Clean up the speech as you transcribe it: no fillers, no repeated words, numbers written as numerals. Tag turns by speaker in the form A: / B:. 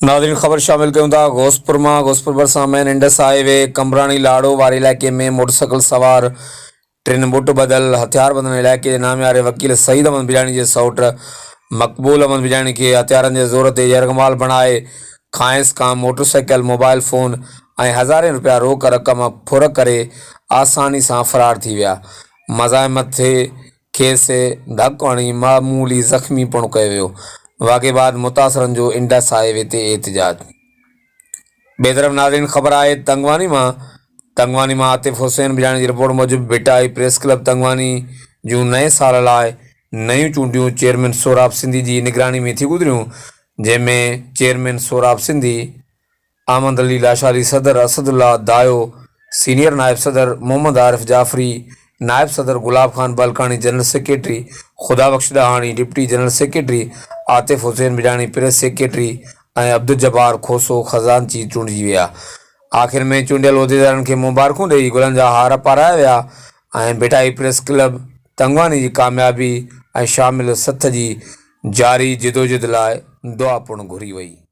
A: ناظرين خبر شامل ڪيون ٿا غوثپور مان غوثپور ڀرسان مين انڊس هاء وي قمبراڻي لاڙو واري علائقي ۾ موٽرسائيڪل سوار ٽن ٻٽ ٻڌل هٿياربندن علائقي جي نامياري وڪيل سعيد احمد بجاڻي جي سئوٽ مقبول احمد بجاڻي کي هٿيارن جي زور تي يرغمال بڻائي کانئس کان موٽرسائيڪل، موبائل فون ۽ هزارين رپيا روڪ رقم ڦر ڪري آساني سان فرار ٿي ويا. مزاحمت تي کيس ڌڪ هڻي معمولي زخمي پڻ ڪيو ويو. واقعي بعد متاثرن جو انڊس هاء وي تي احتجاج. ٻئي طرف ناظرين خبر آهي تنگواني مان تنگواني مان عاطف حسين بجاڻي جي رپورٽ موجب ڀٽائي پريس ڪلب تنگواني جون نئين سال لاء نيون چونڊيون چيئرمين سهراب سنڌي جي نگراني ۾ ٿي گذريون جنهن ۾ چيئرمين سهراب سنڌي احمد علي لاشاري صدر، اسد الله دايو سينيئر نائب صدر، محمد عارف جعفري نائب صدر، Gulab Khan Balkani general secretary, Khuda Bakhsh Dahani deputy general secretary, Atif Hussain Bijani press secretary ۽ Abdul Jabbar Khoso خزانچي چونڊجي ويا. آخر ۾ چونڊيل عهديدارن کي مبارڪون ڏئي گلن جا هار پارايا ويا ۽ ڀٽائي پريس ڪلب تنگواني جي ڪاميابي ۽ شامل سٿ جي جاري جدوجھد لاء دعا پڻ گهري وئي.